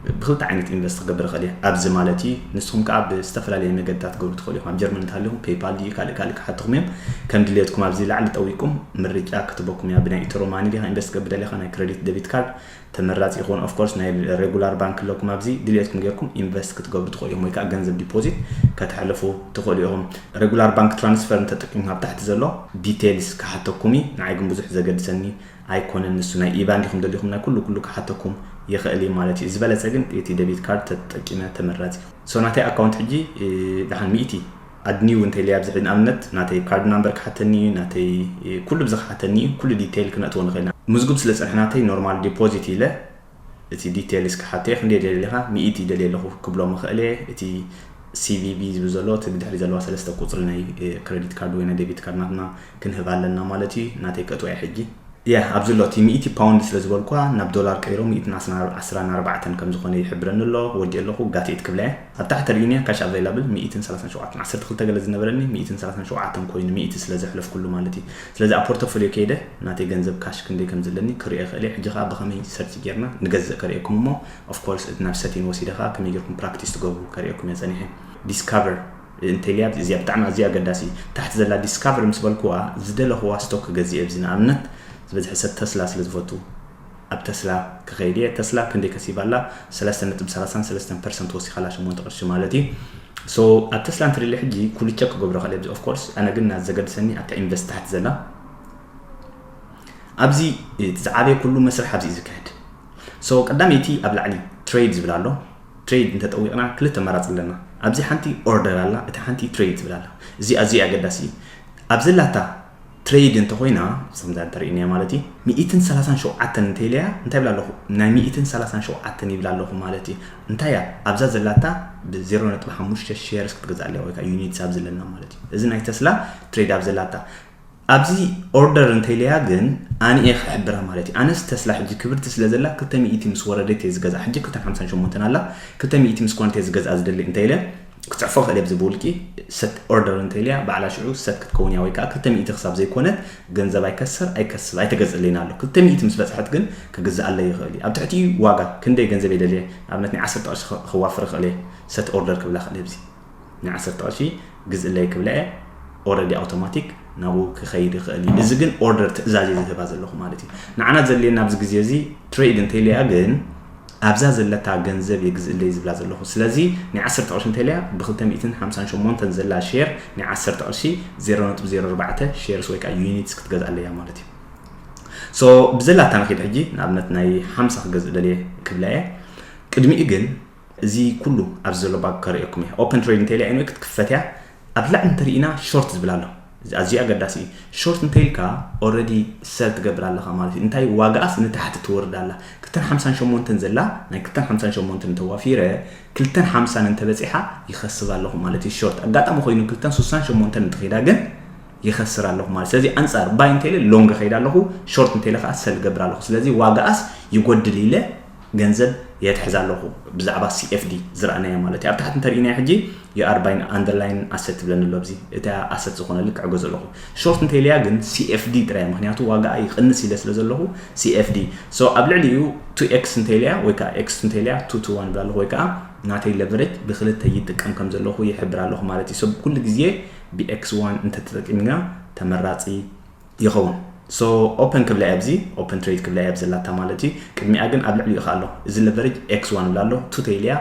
ብክልተ ዓይነት ኢንቨስት ክገብር ይኽእል እየ ኣብዚ ማለት እዩ። ንስኹም ከዓ ብዝተፈላለየ መገድታት ክገብሩ ትኽእሉ ኢኹም። ኣብ ጀርመን እንተሃሊኹም ፔይፓል ድዩ ካልእ ካልእ ክሓትኹም እዮም። ከም ድሌትኩም ኣብዚ ላዕሊ ጠዊቅኩም ምርጫ ክትበኩም እያ። ብናይ ኢትሮ ማኒ ዲኻ ኢንቨስት ክገብር ደሊኻ፣ ናይ ክሬዲት ደቢት ካርድ ተመራፂ ይኸውን። Of course ናይ ሬጉላር ባንክ ኣለኩም ኣብዚ፣ ድሌትኩም ጌርኩም ኢንቨስት ክትገብሩ ትኽእሉ ኢኹም ወይ ከዓ ገንዘብ ዲፖዚት ከተሕልፉ ትኽእሉ ኢኹም። ሬጉላር ባንክ ትራንስፈር እንተጠቂምኩም ኣብ ታሕቲ ዘሎ ዲቴይልስ ክሓተኩም እዩ። ንዓይ ግን ብዙሕ ዘገድሰኒ ኣይኮነን። ንሱ ናይ ኢባን ዲኹም ደሊኹም ናይ ኩሉ ኩሉ ክሓተኩም ይኽእል እዩ ማለት እዩ። ዝበለፀ ግን እቲ ደቢት ካርድ ተጠቂመ ተመራፂ። So ናተይ ኣካውንት ሕጂ እ፣ ደሓን ሚእቲ ኣድኒው እንተ ኢለ ኣብዚ ሕጂ ንኣብነት ናተይ ካርድ ናምበር ክሓተኒ እዩ፣ ናተይ እ፣ ኩሉ ብዚ ክሓተኒ እዩ። ኩሉ ዲቴይል ክነእትዎ ንኽእል ኢና። ምዝጉብ ስለ ፀንሐ ናተይ ኖርማል ዲፖዚት ኢለ እቲ ዲቴይልስ ክሓቶ እየ። ክንደይ ደልየ ኣለኻ? ሚእቲ ደልየ ኣለኹ ክብሎም እኽእል እየ። እቲ ሲቪቢ ዝብል ዘሎ እቲ ብድሕሪ ዘለዋ ሰለስተ ቁፅሪ ናይ እ፣ ክሬዲት ካርድ ወይ ናይ ደቢት ካርድ ናትና ክንህብ ኣለና ማለት እዩ። ናተይ ከእትዋ እየ ሕጂ። ያ ኣብዚ ኣሎ እቲ ሚእቲ ፓውንድ ስለ ዝበልኳ ናብ ዶላር ቀይሮ ሚእትን ዓስራን ኣርባዕተን ከም ዝኾነ ይሕብረኒ ኣሎ። ወዲእ ኣለኹ ጋትኤት ክብላ እየ። ኣብ ታሕቲ ርኢንያ ካሽ ኣቬይላብል ሚእትን ሰላሳን ሸውዓተን፣ ዓሰርተ ክልተ ገለ ዝነበረኒ ሚእትን ሰላሳን ሸውዓተን ኮይኑ ሚእቲ ስለ ዘሕለፍኩሉ ማለት እዩ። ስለዚ ኣብ ፖርቶፎሊዮ ከይደ ናተይ ገንዘብ ካሽ ክንደይ ከም ዘለኒ ክርእዮ እኽእል እየ። ሕጂ ከዓ ብኸመይ ሰርች ጌርና ንገዝእ ከርእየኩም እሞ፣ ኦፍኮርስ እቲ ናብ ሰቲን ወሲደ ከዓ ከመይ ጌርኩም ፕራክቲስ ትገብሩ ከርእየኩም እየ ጸኒሐ። ዲስካቨር እንተልያ እዚኣ ብጣዕሚ ኣዝያ ኣገዳሲ። ታሕቲ ዘላ ዲስካቨር ምስ በልክዋ ዝደለኽዋ ስቶክ ክገዝእ እየ። ኣብዚ ንኣብነት ዝበዝሐ ሰብ ተስላ ስለ ዝፈቱ ኣብ ተስላ ክኸይድ እየ። ተስላ ክንደይ ከሲባ ኣላ? ሰለስተ ነጥቢ ሰላሳን ሰለስተን ፐርሰንት ወሲኻላ፣ ሸሞንተ ቅርሺ ማለት እዩ። So ኣብ ተስላ እንትርኢለ ሕጂ ኩሉ ቸክ ክገብሮ ከለ፣ ኦፍ ኮርስ ኣነ ግን ናት ዘገድሰኒ ኣብታ ኢንቨስት ታሕቲ ዘላ ኣብዚ እቲ ዝዓበየ ኩሉ መስርሕ ኣብዚ እዩ ዝካየድ። So ቀዳመይቲ ኣብ ላዕሊ ትሬድ ዝብል ኣሎ። ትሬድ እንተጠዊቕና ክልተ ኣማራፂ ኣለና። ኣብዚ ሓንቲ ኦርደር ኣላ፣ እቲ ሓንቲ ትሬድ ዝብል ኣላ። እዚ ኣዝዩ ኣገዳሲ እዩ። ኣብዚ ላታ ትሬድ እንተኮይና፣ ከምዛ እንተርእይናያ ማለት እዩ፣ ሚእትን ሰላሳን ሸውዓተን እንተኢለያ እንታይ ይብላ ኣለኹ? ናይ ሚእትን ሰላሳን ሸውዓተን ይብላ ኣለኹ ማለት እዩ። እንታይ እያ? ኣብዛ ዘላታ ብ ዜሮ ነጥቢ ሓሙሽተ ሼርስ ክትገዝእ ኣለያ ወይ ከዓ ዩኒትስ ኣብ ዘለና ማለት እዩ። እዚ ናይ ተስላ ትሬድ ኣብ ዘላታ ኣብዚ ኦርደር እንተኢለያ ግን ኣነ እየ ክሕብራ ማለት እዩ። ኣነስ ተስላ ሕጂ ክብርቲ ስለ ዘላ ክልተ ሚእቲ ምስ ወረደት እየ ዝገዝኣ። ሕጂ ክልተን ሓምሳን ሸሞንተን ኣላ። ክልተ ሚእቲ ምስ ኮነት እየ ዝገዝኣ ዝደሊ እንተኢለ ክፅሕፎ ክእል እየ ብዚ ብውልቂ ሰት ኦርደር እንተኢለያ ባዕላ ሽዑ ሰት ክትከውን እያ ወይ ከዓ ክልተ ሚእቲ ክሳብ ዘይኮነት ገንዘብ ኣይከስር ኣይከስብ ኣይተገዝእለይን ኣሎ። ክልተ ሚእቲ ምስ በፅሐት ግን ክግዝኣለይ ይኽእል እዩ። ኣብ ትሕቲ ዋጋ ክንደይ ገንዘብ የደልየ ንኣብነት ናይ ዓሰርተ ቅርሺ ከ- ከዋፍር ይኽእል እየ ሰት ኦርደር ክብላ ክእል እየ ብዚ ናይ ዓሰርተ ቅርሺ ግዝእለይ ክብላ እየ ኦረዲ ኣውቶማቲክ ናብኡ ክኸይድ ይኽእል እዩ። እዚ ግን ኦርደር ትእዛዝ እየ ዝህባ ዘለኹ ማለት እዩ። ንዓና ዘድልየና ኣብዚ ግዜ እዚ ትሬድ እንተኢለያ ግን ኣብዛ ዘለታ ገንዘብ የግዝእለይ ዝብላ ዘለኹ። ስለዚ ናይ ዓሰርተ ቅርሺ እንተኢለያ ብ ክልተ ሚእትን ሓምሳን ሸሞንተን ዘላ ሼር ናይ ዓሰርተ ቅርሺ ዜሮ ነጥቢ ዜሮ ኣርባዕተ ሼርስ ወይ ከዓ ዩኒትስ ክትገዝኣለያ ማለት እዩ። So ብዘላታ ንኺድ ሕጂ ንኣብነት ናይ ሓምሳ ክገዝእ ደልየ ክብላ እየ። ቅድሚኡ ግን እዚ ኩሉ ኣብዚ ዘሎ ባግ ከርእየኩም እየ። ኦፕን ትሬድ እንተኢለ ኤንወይ ክትክፈት እያ። ኣብ ላዕሊ እንተርኢና ሾርት ዝብል ኣሎ። እዚ ኣዝዩ ኣገዳሲ እዩ። ሾርት እንተኢልካ ኦረዲ ሰል ትገብር ኣለኻ ማለት እዩ። እንታይ ዋጋኣስ ንታሕቲ ትወርድ ኣላ። ክልተን ሓምሳን ሸሞንተን ዘላ ናይ ክልተን ሓምሳን ሸሞንተን እንተዋፊረ ክልተን ሓምሳን እንተበፂሓ ይኸስብ ኣለኹ ማለት እዩ። ሾርት ኣጋጣሚ ኮይኑ ክልተን ስሳን ሸሞንተን እንትኸይዳ ግን ይኸስር ኣለኹ ማለት። ስለዚ ኣንፃር ባይ እንተኢለ ሎንግ ከይድ ኣለኹ፣ ሾርት እንተኢለ ከዓ ሰል ገብር ኣለኹ። ስለዚ ዋጋኣስ ይጎድል ኢለ ገንዘብ የትሕዝ ኣለኹ ብዛዕባ ሲኤፍዲ ዝረኣናዮ ማለት እዩ። ኣብ ታሕቲ እንተርኢናዮ ሕጂ you are buying underlying asset ትብለኒ ኣሎ። ኣብዚ እታ ኣሰት ዝኾነ ልክዕ ገዝ ኣለኹ። ሾርት እንተኢለያ ግን ሲኤፍዲ ጥራይ፣ ምክንያቱ ዋጋኣ ይቕንስ ኢለ ስለ ዘለኹ ሲኤፍዲ። So ኣብ ልዕሊኡ ቱ ኤክስ እንተኢለያ ወይ ከዓ ኤክስ ቱ እንተኢለያ ቱ ቱ ዋን ብላ ኣለኹ ወይ ከዓ ናተይ ለቨሬጅ ብክልተ ይጥቀም ከም ዘለኹ ይሕብር ኣለኹ ማለት እዩ። So ኩሉ ግዜ ብኤክስ ዋን እንተተጠቂምና ተመራፂ ይኸውን። So ኦፐን ክብላ ኣብዚ ኦፐን ትሬድ ክብላ ኣብዚ ዘላታ ማለት እዩ። ቅድሚኣ ግን ኣብ ልዕሊኡ ከ ኣሎ እዚ ለቨሬጅ ኤክስ ዋን ብላ ኣሎ ቱ ተይልያ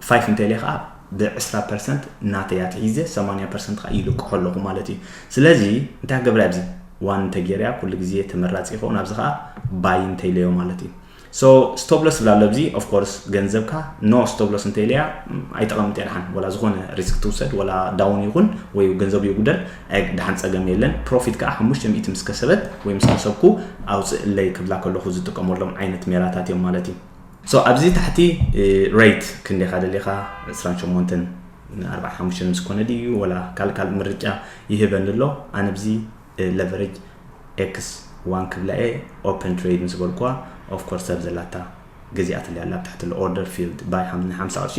ፋይፍ እንተይልያ ከዓ ብ ዕስራ ፐርሰንት ናተይ ኣትሒዘ ሰማንያ ፐርሰንት ከዓ ይልቅሖ ኣለኹ ማለት እዩ። ስለዚ እንታይ ክገብር ኣብዚ ዋን እንተጌርያ ኩሉ ግዜ ተመራፂ ይኸውን። ኣብዚ ከዓ ባይ እንተይለዮ ማለት እዩ። So ስቶፕ ሎስ ዝብል ኣሎ ኣብዚ ኦፍ ኮርስ ገንዘብካ ኖ ስቶፕ ሎስ እንተኢልያ ኣይተቐምጥ እያ። ደሓን ወላ ዝኾነ ሪስክ ትውሰድ ወላ ዳውን ይኹን ወይ ገንዘቡ ይጉደል ኣይ- ደሓን ፀገም የለን። ፕሮፊት ከዓ ሓሙሽተ ሚእቲ ምስ ከሰበት ወይ ምስ ከሰብኩ ኣውፅእለይ ክብላ ከለኹ ዝጥቀመሎም ዓይነት ሜላታት እዮም ማለት እዩ። So ኣብዚ ታሕቲ ሬት ክንደኻ ደሊኻ ዕስራን ሸሞንተን ኣርባዓ ሓሙሽተ ምስ ኮነ ድዩ ወላ ካልእ ካልእ ምርጫ ይህበኒ ኣሎ። ኣነ ብዚ leverage x one ክብላ እየ open trade ምስ በልኳ of course ኣብ ዘላታ ገዚኣትለይ ኣላ ኣብ ታሕቲ ኣሎ order filled by ሓምሳ ቅርሺ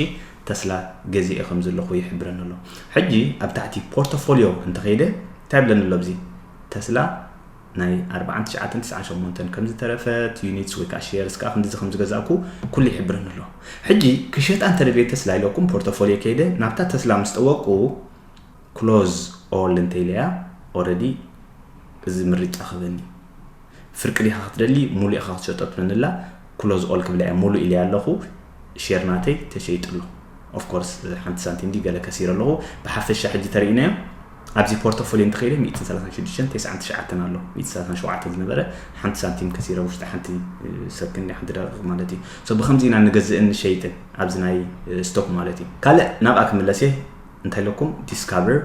ተስላ ገዚኤ ከም ዘለኹ ይሕብረኒ ኣሎ። ሕጂ ኣብ ታሕቲ portfolio እንተኸይደ እንታይ ብለኒ ኣሎ ኣብዚ ተስላ ናይ ኣርባዓን ትሽዓተን ትስዓን ሸሞንተን ከም ዝተረፈት units ወይ ከዓ shares ከዓ ክንድዚ ከም ዝገዛእኩ ኩሉ ይሕብረኒ ኣሎ። ሕጂ ክሸጣ እንተደልየ ተስላ ኢለኩም portfolio ከይደ ናብታ ተስላ ምስ ጠወቁ close all እንተኢለያ already እዚ ምርጫ ክበኒ ፍርቂ ዲኻ ክትደሊ ሙሉእ ኢኻ ክትሸጦ ትብለንላ close all ክብላ እያ ሙሉእ ኢለ ኣለኹ። share ናተይ ተሸይጡ ኣሎ። Of course ሓንቲ ሳንቲም ዲ ገለ ከሲረ ኣለኹ። ብሓፈሻ ሕጂ ተርእናዮ ኣብዚ portfolio እንተኸይደ ሚእትን ሰላሳን ሽዱሽተን ተስዓን ትሽዓተን ኣሎ። ሚእትን ሰላሳን ሸውዓተን ዝነበረ ሓንቲ ሳንቲም ከሲረ ውሽጢ ሓንቲ ሰከንድ ሓንቲ ደቂቕ ማለት እዩ። So ብከምዚ ኢና ንገዝእን ንሸይጥን ኣብዚ ናይ stock ማለት እዩ። ካልእ ናብኣ ክምለስ እየ። እንታይ ኢለኩም discover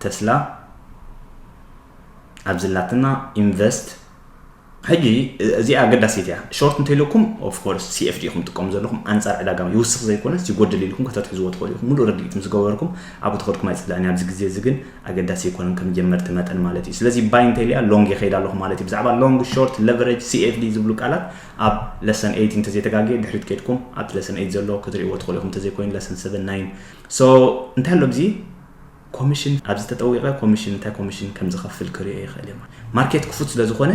ተስላ ኣብዚ ላትና invest ሕጂ እዚኣ ኣገዳሲት እያ። short እንተኢለኩም of course C F D ኢኹም ትጥቀሙ ዘለኹም ኣንጻር ዕዳጋ ይውስኽ ዘይኮነስ ይጎድል ኢልኩም ከተትሕዝዎ ትኽእሉ ኢኹም። ሙሉእ ርድኢት ምስ ገበርኩም ኣብኡ ተኸድኩም ኣይጽላእን። ኣብዚ ግዜ እዚ ግን ኣገዳሲ ኣይኮነን ከም ጀመርቲ መጠን ማለት እዩ። ስለዚ buy እንተኢለያ long ይኸይድ ኣለኹ ማለት እዩ። ብዛዕባ long short leverage C F D ዝብሉ ቃላት ኣብ lesson eight እንተዘይተጋግየ ድሕሪት ከድኩም ኣብቲ lesson eight ዘሎ ክትርእይዎ ትኽእሉ ኢኹም። እንተዘይኮይኑ lesson seven nine። So እንታይ ኣሎ ብዚ ኮሚሽን ኣብዚ ተጠዊቐ ኮሚሽን እንታይ ኮሚሽን ከም ዝኸፍል ክርእዮ ይኽእል እየ። ማርኬት ክፉት ስለ ዝኾነ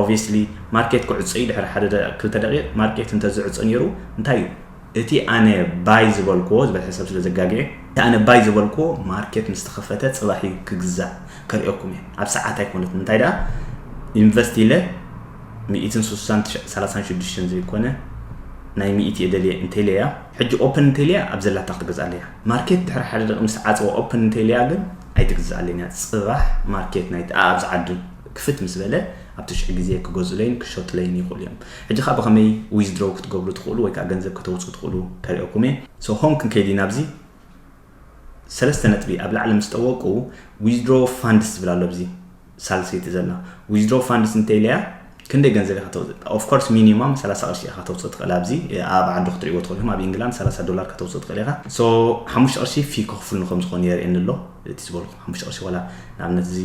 obviously ማርኬት ክዕጾ እዩ። ድሕሪ ሓደ ክልተ ደቂቕ ማርኬት እንተዝዕጾ ነይሩ እንታይ እዩ እቲ ኣነ buy ዝበልክዎ ዝበዝሐ ሰብ ስለ ዘጋግየ እቲ ኣነ buy ዝበልክዎ ማርኬት ምስ ተኸፈተ ጽባሕ እዩ ክግዛእ ከርእየኩም እየ። ኣብ ሰዓት ኣይኮነትን። እንታይ ደኣ invest ኢለ ሚእትን ስሳን ሰላሳን ሽዱሽተን ዘይኮነ ናይ ሚእቲ እየ ደልየ እንተኢለያ ሕጂ open እንተኢለያ ኣብ ዘላታ ክትገዝኣለ እያ። ማርኬት ድሕሪ ሓደ ደቂ ምስ ዓፀወ open እንተኢለያ ግን ኣይትግዝኣለን እያ። ፅባሕ ማርኬት ናይቲ ኣብዚ ዓዲ ክፍት ምስ በለ ኣብቲ ሽዑ ግዜ ክገዝኡለይን ክሸጡለይን ይኽእሉ እዮም። ሕጂ ከዓ ብኸመይ withdraw ክትገብሩ ትኽእሉ ወይ ከዓ ገንዘብ ከተውፅኡ ትኽእሉ ከርእየኩም እየ። So home ክንከይድ ኢና ኣብዚ ሰለስተ ነጥቢ ኣብ ላዕሊ ምስ ጠወቁ withdraw funds ዝብል ኣሎ ኣብዚ ሳልሰይቲ ዘላ withdraw funds እንተኢለያ ክንደይ ገንዘብ ኢኻ ተውፅእ? Of course minimum ሰላሳ ቅርሺ ኢኻ ተውፅእ ትኽእል። ኣብዚ ኣብ ዓዱ ክትሪእዎ ትኽእል ኢኹም። ኣብ ኢንግላንድ ሰላሳ ዶላር ከተውፅእ ትኽእል ኢኻ። So ሓሙሽተ ቅርሺ fee ክኽፍሉ ከም ዝኾኑ የርእየኒ ኣሎ። እቲ ዝበልኩ ሓሙሽተ ቅርሺ ዋላ ንኣብነት እዚ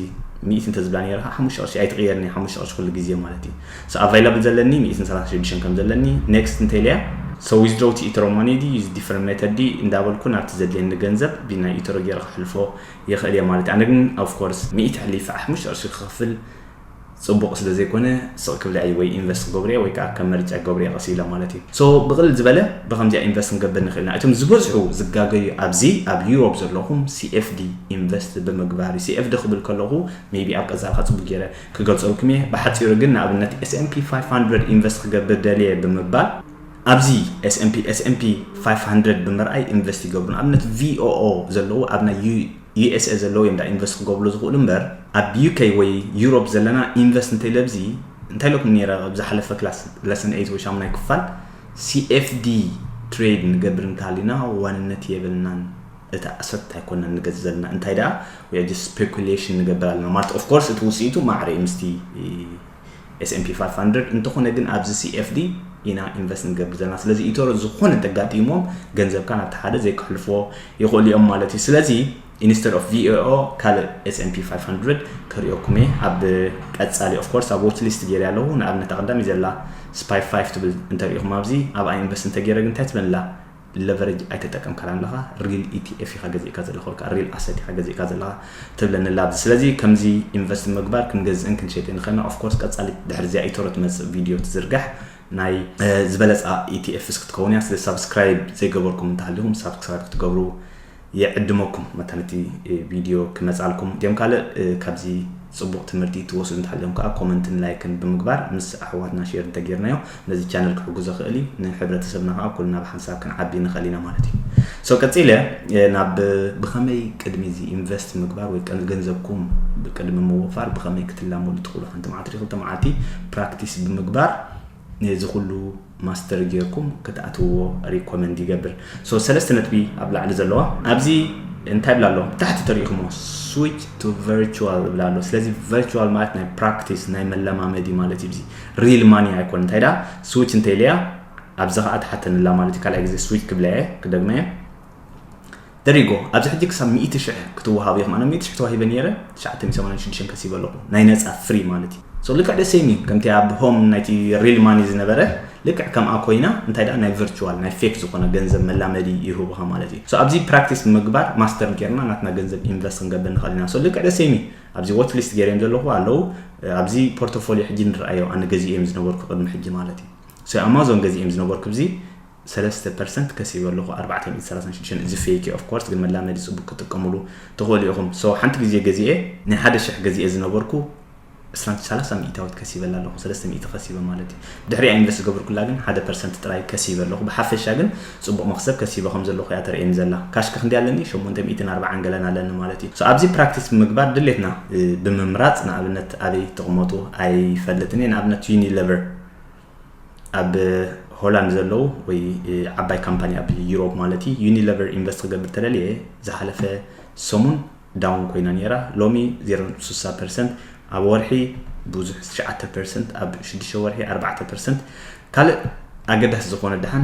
ሚእቲ እንተዝብላ ነይረ ከዓ ሓሙሽተ ቅርሺ ኣይትቕየርን እያ። ሓሙሽተ ቅርሺ ኩሉ ግዜ ማለት እዩ። So available ዘለኒ ሚእትን ሰላሳን ሽዱሽተን ከም ዘለኒ next እንተኢለያ so withdraw to Etoro money ድዩ use different method ድዩ እንዳበልኩ ናብቲ ዘድልየኒ ገንዘብ ብናይ ኢተሮ ገይረ ክሕልፎ ይኽእል እየ ማለት እዩ። ኣነ ግን of course ሚእቲ ሕሊፈ ሓሙሽተ ቅርሺ ክኸፍል ፅቡቕ ስለ ዘይኮነ ስቕ ክብላ እየ ወይ invest ክገብር እየ ወይ ከዓ ከም መርጫ ክገብር እየ ቀስ ኢለ ማለት እዩ። So ብቕልል ዝበለ ብኸምዚኣ invest ክንገብር ንኽእል ኢና። እቶም ዝበዝሑ ዝጋገዩ ኣብዚ ኣብ ዩሮፕ ዘለኹም C F D invest ብምግባር እዩ። C F D ክብል ከለኹ maybe ኣብ ቀፃልካ ፅቡቅ ገይረ ክገልፀልኩም እየ። ብሓፂሩ ግን ንኣብነት S and P five hundred invest ክገብር ደልየ ብምባል ኣብዚ S and P S and P five hundred ብምርኣይ invest ይገብሩ። ንኣብነት V O O ዘለዉ ኣብ ናይ U- U S A ዘለዉ እዮም ዳ invest ክገብሩ ዝኽእሉ እምበር ኣብ U K ወይ ዩሮፕ ዘለና invest እንተኢለ ኣብዚ እንታይ ኢለኩም ነይረ ኣብ ዝሓለፈ ክላስ lesson eight ወይ ሻሙናይ ክፋል C F D trade ንገብር እንተሃሊና ዋንነት የብልናን። እቲ ኣሰት ኣይኮነን ንገዝ ዘለና እንታይ ደኣ ወይ just speculation ንገብር ኣለና ማለት of course እቲ ውፅኢቱ ማዕረ እዩ ምስቲ S and P five hundred እንተኾነ ግን ኣብዚ C F D ኢና invest ንገብር ዘለና። ስለዚ ኢቶሮ ዝኾነ እንተጋጢሞም ገንዘብካ ናብቲ ሓደ ዘይክሕልፎ ይኽእሉ እዮም ማለት እዩ። ስለዚ instead of V O O ካልእ S and P five hundred ከርእየኩም እየ ኣብ ቀፃሊ of course ኣብ watch list ገይረ ኣለኹ። ንኣብነት ኣቐዳሚ ዘላ spy five ትብል እንተሪኢኹም ኣብዚ ኣብኣ invest እንተገይረ ግን እንታይ ትበላ leverage ኣይተጠቀምካን ኣለኻ real E T F ኢኻ ገዚእካ ዘለኻ ወይ ከዓ real asset ኢኻ ገዚእካ ዘለኻ ትብለኒ ኣላ ኣብዚ። ስለዚ ከምዚ invest ምግባር ክንገዝእን ክንሸጥን ንኽእልና of course ቀፃሊ ድሕሪ እዚኣ ኢቶሮ ትመፅእ ቪድዮ ትዝርጋሕ ናይ ዝበለፃ E T Fs ክትከውን እያ። ስለ subscribe ዘይገበርኩም እንተሃሊኹም subscribe ክትገብሩ ይዕድመኩም መታን እቲ ቪድዮ ክመፃልኩም እቲኦም ካልእ ካብዚ ፅቡቕ ትምህርቲ ትወስዱ እንተሃሊኹም ከዓ ኮመንትን ላይክን ብምግባር ምስ ኣሕዋትና share እንተጌርናዮ ነዚ channel ክሕግዞ ክእል እዩ። ንሕብረተሰብና ከዓ ኩልና ብሓንሳብ ክንዓቢ ንኽእል ኢና ማለት እዩ። So ቀፂለ ናብ ብኸመይ ቅድሚ እዚ invest ምግባር ወይ ገንዘብኩም ቅድሚ ምውፋር ብኸመይ ክትላመዱ ትኽእሉ ሓንቲ መዓልቲ ክልተ መዓልቲ practice ብምግባር ነዚ ኩሉ master ጌርኩም ክትኣትውዎ recommend ይገብር። So ሰለስተ ነጥቢ ኣብ ላዕሊ ዘለዋ ኣብዚ እንታይ ብላ ኣሎ ታሕቲ ተሪኢኹሞ switch to virtual ብላ ኣሎ። ስለዚ virtual ማለት ናይ practice ናይ መለማመዲ ማለት እዩ። real money ኣይኮን እንታይ ዳ switch እንተ ኢለያ ኣብዚ ከዓ ትሓተንላ ማለት እዩ። ካልኣይ ግዜ switch ክብላ እየ ክደግመ እየ። ሪጎ ኣብዚ ሕጂ ክሳብ ሚእቲ ሽሕ ክትወሃቡ ኢኹም። ኣነ ሚእቲ ሽሕ ተዋሂበ ነይረ፣ ትሽዓተ ሚእቲ ሰማንያን ሽዱሽተ ከሲበ ኣለኹ፣ ናይ ነፃ ፍሪ ማለት እዩ። So ልክዕ ደስ ይኒ ከምቲ ኣብ ሆም ናይቲ ሪል ማኒ ዝነበረ ልክዕ ከምኣ ኮይና፣ እንታይ ደኣ ናይ ቨርቹዋል ናይ ፌክ ዝኾነ ገንዘብ መላመዲ ይህቡኻ ማለት እዩ። So ኣብዚ ፕራክቲስ ምግባር ማስተር ጌርና ናትና ገንዘብ ኢንቨስት ክንገብር ንኽእል ኢና። So ልክዕ ደስ ይኒ ኣብዚ ዋች ሊስት ገይረዮም ዘለኹ ኣለዉ። ኣብዚ ፖርቶፎሊዮ ሕጂ ንረኣዮ፣ ኣነ ገዚኦም ዝነበርኩ ቅድሚ ሕጂ ማለት እዩ። So ኣማዞን ገዚኦም ዝነበርኩ ብዚ ሰለስተ ፐርሰንት ከሲበ ኣለኹ፣ ኣርባዕተ ሚእቲ ሰላሳን ሽዱሽተን። እዚ ፌክ ኦፍ ኮርስ፣ ግን መላመዲ ጽቡቅ ክትጥቀምሉ ትኽእሉ ኢኹም። So ሓንቲ ግዜ ገዚኤ፣ ናይ ሓደ ሽሕ ገዚኤ ዝነበርኩ ዕስራን ሰላሳ ሚእታዊት ከሲበላ ኣለኹ፣ ሰለስተ ሚእቲ ከሲበ ማለት እዩ። ድሕሪኣ ኢንቨስት ዝገበርኩላ ግን ሓደ ፐርሰንት ጥራይ ከሲበ ኣለኹ። ብሓፈሻ ግን ጽቡቅ መኽሰብ ከሲበ ከም ዘለኹ እያ ተርእየኒ ዘላ። ካሽ ከ ክንደይ ኣለኒ? ሸሞንተ ሚእትን ኣርባዓን ገለን ኣለኒ ማለት እዩ። So ኣብዚ ፕራክቲስ ብምግባር ድሌትና እ፣ ብምምራጽ ንኣብነት ኣበይ ትቕመጡ ኣይፈልጥን እየ። ንኣብነት ዩኒለቨር ኣብ ሆላንድ ዘለዉ ወይ እ፣ ዓባይ ካምፓኒ ኣብ ዩሮፕ ማለት እዩ። ዩኒለቨር ኢንቨስት ክገብር ተደልየ ዝሓለፈ ሰሙን ዳውን ኮይና ነይራ። ሎሚ ዜሮ ነጥቢ ስሳ ፐርሰንት፣ ኣብ ወርሒ ብዙሕ ትሽዓተ ፐርሰንት፣ ኣብ ሽዱሽተ ወርሒ ኣርባዕተ ፐርሰንት። ካልእ ኣገዳሲ ዝኾነ ደሓን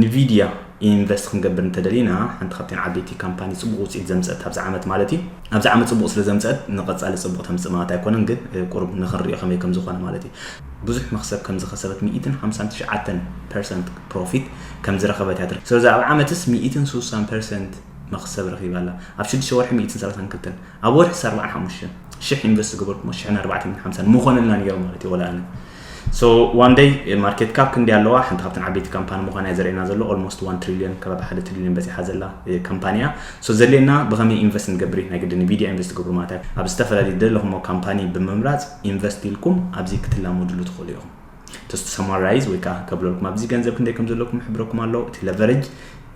ንቪድያ ኢንቨስት ክንገብር እንተደሊና፣ ሓንቲ ካብተን ዓበይቲ ካምፓኒ ጽቡቕ ውፅኢት ዘምፀት ኣብዚ ዓመት ማለት እዩ። ኣብዚ ዓመት ጽቡቕ ስለ ዘምፀት ንቐጻሊ ጽቡቕ ተምጽእ ማለት ኣይኮነን፣ ግን እ፣ ቁሩብ ንኽንሪኦ ከመይ ከም ዝኾነ ማለት እዩ። ብዙሕ መኽሰብ ከም ዝኸሰበት፣ ሚእትን ሓምሳን ትሽዓተን ፐርሰንት ፕሮፊት ከም ዝረኸበት እያ ትርኢ። ስለዚ ኣብ ዓመትስ ሚእትን ስሳን ፐርሰንት መኽሰብ ረኺባ ኣላ። ኣብ ሽዱሽተ ወርሒ ሚእትን ሰላሳን ክልተን፣ ኣብ ወርሒ ኣርባዓን ሓሙሽተን ሽሕ ኢንቨስት ዝገበርኩሞ ሽሕን ኣርባዕተን ሓምሳን ምኾነልና ነይሩ ማለት እዩ። ወላ ኣነ። So one day ማርኬት ካፕ ክንዲ ኣለዋ፣ ሓንቲ ካብተን ዓበይቲ ካምፓኒ ምዃና እዩ ዘርእየና ዘሎ። ኦልሞስት ዋን ትሪልዮን፣ ከባቢ ሓደ ትሪልዮን በፂሓ ዘላ እ፣ ካምፓኒ እያ። So ዘድልየና ብኸመይ ኢንቨስት ንገብር እዩ። ናይ ግድን ቪድዮ ኢንቨስት ትገብሩ ማለት እዩ። ኣብ ዝተፈላለዩ ደለኹሞ ካምፓኒ ብምምራፅ ኢንቨስት ኢልኩም ኣብዚ ክትላመድሉ ትኽእሉ ኢኹም። To summarize ወይ ከዓ ከብለልኩም፣ ኣብዚ ገንዘብ ክንደይ ከም ዘለኩም ይሕብረኩም ኣሎ። እቲ ለቨሬጅ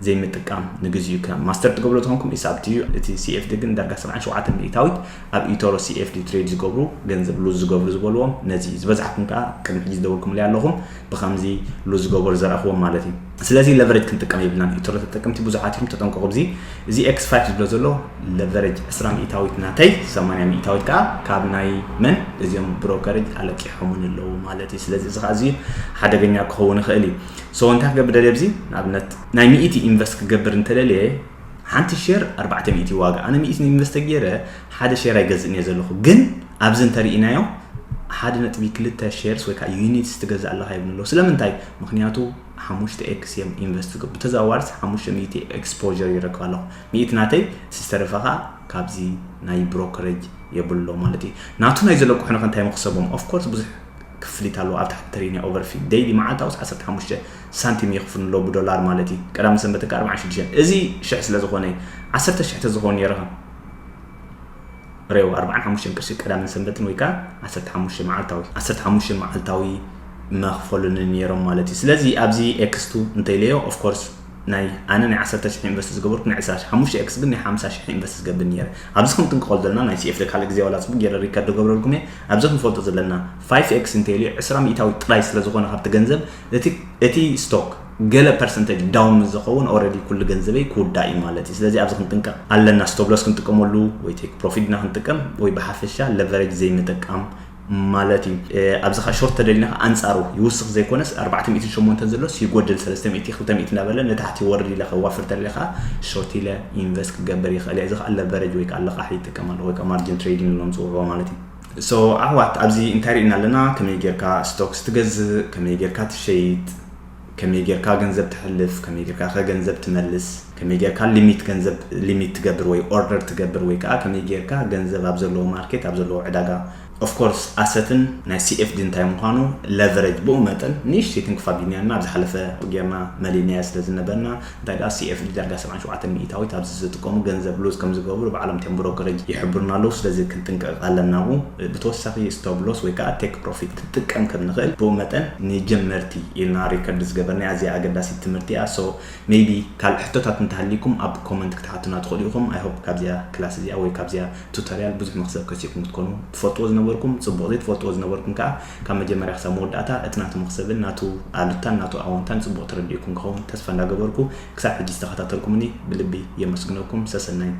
ዘይምጥቃም ንግዚኡ ከም ማስተር ትገብሩ ዝኾንኩም ኢሳብ ትዩ። እቲ ሲኤፍዲ ግን ዳርጋ ሰብዓን ሸውዓተን ሚእታዊት ኣብ ኢቶሮ ሲኤፍዲ ትሬድ ዝገብሩ፣ ገንዘብ ሉዝ ዝገብሩ ዝበልዎም፣ ነዚ ዝበዛሕኩም ከዓ ቅድሚ ሕጂ ዝደወልኩምለይ ኣለኹም፣ ብኸምዚ ሉዝ ዝገበሩ ዘረእኽዎም ማለት እዩ። ስለዚ ለቨሬጅ ክንጥቀም የብልናን። ኢቶሮ ተጠቀምቲ ብዙሓት ኢኹም፣ ተጠንቀቑ። እዚ እዚ ኤክስ ፋይቭ ዝብሎ ዘሎ ለቨሬጅ ዕስራ ሚእታዊት ናተይ፣ ሰማንያ ሚእታዊት ከዓ ካብ ናይ መን፣ እዚኦም ብሮከሬጅ ኣለቂሖምን ኣለዉ ማለት እዩ። ስለዚ እዚ ከዓ እዚ ሓደገኛ ክኸውን ይኽእል እዩ። So እንታይ ክገብር ደልየ ኣብዚ፣ ንኣብነት ናይ ሚእቲ ኢንቨስት ክገብር እንተደልየ፣ ሓንቲ ሼር ኣርባዕተ ሚእቲ ዋጋ፣ ኣነ ሚእቲ ኢንቨስት ገይረ ሓደ ሼር ኣይገዝእን እየ ዘለኹ። ግን ኣብዚ እንተርኢናዮ ሓደ ነጥቢ ክልተ ሼርስ ወይ ከዓ ዩኒትስ ትገዝእ ኣለኻ ይብሉ ኣለዉ። ስለምንታይ? ምኽንያቱ ሓሙሽተ ኤክስ እዮም ኢንቨስት ዝገብሩ። ብተዘዋዋርስ ሓሙሽተ ሚእቲ ኤክስፖዠር ይረክብ ኣለኹ። ሚእቲ ናተይ፣ እቲ ዝተረፈ ከዓ ካብዚ ናይ ብሮከሬጅ የብሎ ማለት እዩ። ናቱ ናይ ዘለቅሑን ከ እንታይ መኽሰቦም? ኦፍ ኮርስ ብዙሕ ክፍሊት ኣለዎ። ኣብ ታሕቲ ተሪእና ኦቨር ፊ ዴይሊ መዓልታዊ ዓሰርተ ሓሙሽተ ሳንቲም የኽፍሉ ኣለዉ ብዶላር ማለት እዩ። ቀዳም ሰንበት ከ ኣርባዓን ሽዱሽተን። እዚ ሽሕ ስለ ዝኾነ፣ ዓሰርተ ሽሕ ተዝኸውን ነይሩ ከ? ሬው ኣርባዓን ሓሙሽተን ቅርሺ ቀዳምን ሰንበትን ወይ ከዓ ዓሰርተ ሓሙሽተ መዓልታዊ፣ ዓሰርተ ሓሙሽተ መዓልታዊ መኽፈሉኒ ነይሮም ማለት እዩ። ስለዚ ኣብዚ ኤክስ ቱ እንተኢለዮ፣ ኦፍ ኮርስ ናይ ኣነ ናይ ዓሰርተ ሽሕ ኢንቨስት ዝገበርኩ፣ ናይ ዕስራ ሽሕ፣ ሓሙሽተ ኤክስ ግን ናይ ሓምሳ ሽሕ ኢንቨስት ዝገብር ነይረ። ኣብዚ ክንጥንቀቐሉ ዘለና፣ ናይ ሲኤፍዲ ካልእ ግዜ ዋላ ጽቡቅ ገይረ ሪከርድ ገብረልኩም እየ። ኣብዚ ክንፈልጦ ዘለና፣ ፋይቭ ኤክስ እንተኢልዮ ዕስራ ሚእታዊት ጥራይ ስለ ዝኾነ ካብቲ ገንዘብ፣ እቲ እቲ ስቶክ ገለ ፐርሰንቴጅ ዳውን ምስ ዝኸውን፣ ኦልሬዲ ኩሉ ገንዘበይ ክውዳእ እዩ ማለት እዩ። ስለዚ ኣብዚ ክንጥንቀቕ ኣለና። ስቶፕ ሎስ ክንጥቀመሉ ወይ ቴክ ፕሮፊት ድና ክንጥቀም ወይ ብሓፈሻ ለቨሬጅ ዘይምጥቃም ማለት እዩ። እ፣ ኣብዚ ኸ ሾርት ተደሊና ኸ ኣንጻሩ ይውስኽ ዘይኮነስ ኣርባዕተ ሚእትን ሸሞንተን ዘሎስ ይጎድል፣ ሰለስተ ሚእቲ፣ ክልተ ሚእቲ እናበለ ንታሕቲ ይወርድ ኢለ ከዋፍር ተለኻ ሾርት ኢለ ኢንቨስት ክገብር ይኽእል እየ። እዚ ኸኣ ለቨሬጅ ወይ ከኣ ልቓሕ ይጥቀም ኣለኹ ወይ ከኣ ማርጂን ትሬዲንግ ኢሎም ዝውዕዎ ማለት እዩ። So ኣሕዋት፣ ኣብዚ እንታይ ርኢና ኣለና? ከመይ ጌርካ ስቶክስ ትገዝእ፣ ከመይ ጌርካ ትሸይጥ፣ ከመይ ጌርካ ገንዘብ ተሕልፍ፣ ከመይ ጌርካ ከ ገንዘብ ትመልስ፣ ከመይ ጌርካ ሊሚት ገንዘብ ሊሚት ትገብር ወይ ኦርደር ትገብር፣ ወይ ከዓ ከመይ ጌርካ ገንዘብ ኣብ ዘለዎ ማርኬት፣ ኣብ ዘለዎ ዕዳጋ፣ ኦፍ ኮርስ ኣሰትን ናይ ሲኤፍዲ እንታይ ምዃኑ ለቨሬጅ ብኡ መጠን ንእሽተይ ትንክፋ ቢልናና ኣብ ዝሓለፈ ጌርና መሊናያ ስለ ዝነበርና፣ እንታይ ደኣ ሲኤፍዲ ዳርጋ ሰብዓን ሸውዓተን ሚእታዊት ኣብዚ ዝጥቀሙ ገንዘብ ሉዝ ከም ዝገብሩ ባዕሎም እቶም ብሮከሬጅ ይሕብሩና ኣለዉ። ስለዚ ክንጥንቀቕ ኣለና። ብኡ ብተወሳኺ ስቶፕ ሎስ ወይ ከዓ ቴክ ፕሮፊት ክንጥቀም ከም ንኽእል ብኡ መጠን ንጀመርቲ ኢልና ሪከርድ ዝገበርና ኣዝያ ኣገዳሲት ትምህርቲ እያ። So ሜይቢ ካልእ ሕቶታት እንተሃሊኩም ኣብ ኮመንት ክትሓቱና ትኽእሉ ኢኹም። I hope ካብዚኣ ክላስ እዚኣ ወይ ካብዚኣ ቱቶርያል ብዙሕ መኽሰብ ከሲእኩም ክትኮኑ። ትፈልጥዎ ዝነበርኩም ጽቡቕ፣ ዘይትፈልጥዎ ዝነበርኩም ከኣ ካብ መጀመርያ ክሳብ መወዳእታ እቲ ናቱ መኽሰብን ናቱ ኣሉታን ናቱ ኣወንታን ጽቡቕ ተረዲእኩም ክኸውን ተስፋ እንዳገበርኩ፣ ክሳብ ሕጂ ዝተኸታተልኩምኒ ብልቢ የመስግነኩም። ሰሰናዩ።